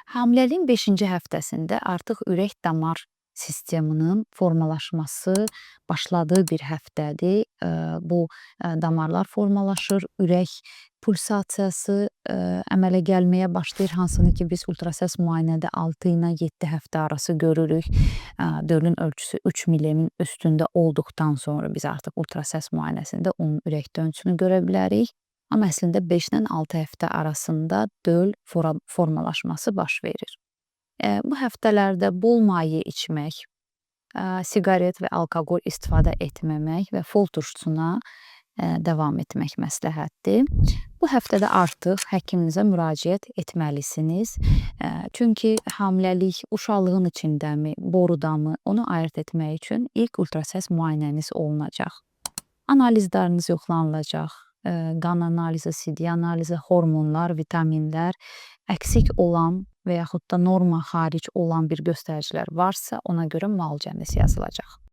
Hamiləliyin 5-ci həftəsində artıq ürək damar sisteminin formalaşması başladığı bir həftədir. Bu damarlar formalaşır, ürək pulsasiyası əmələ gəlməyə başlayır, hansını ki biz ultrasəs müayinədə 6 ilə 7 həftə arası görürük. Dölün ölçüsü 3 mm-in üstündə olduqdan sonra biz artıq ultrasəs müayinəsində onun ürək dönsünü görə bilərik. Amma əslində 5 ilə 6 həftə arasında döl formalaşması baş verir. Bu həftələrdə bol maye içmək, siqaret və alkoqol istifadə etməmək və fol turşusuna davam etmək məsləhətdir. Bu həftədə artıq həkiminizə müraciət etməlisiniz. Çünki hamiləlik uşaqlığın içindəmi, borudamı, onu ayırd etmək üçün ilk ultrasəs müayinəniz olunacaq. Analizləriniz yoxlanılacaq. Qan analizi, sidik analizi, hormonlar, vitaminlər, əksik olan və yaxud da norma xaric olan bir göstəricilər varsa, ona görə müalicəniz yazılacaq.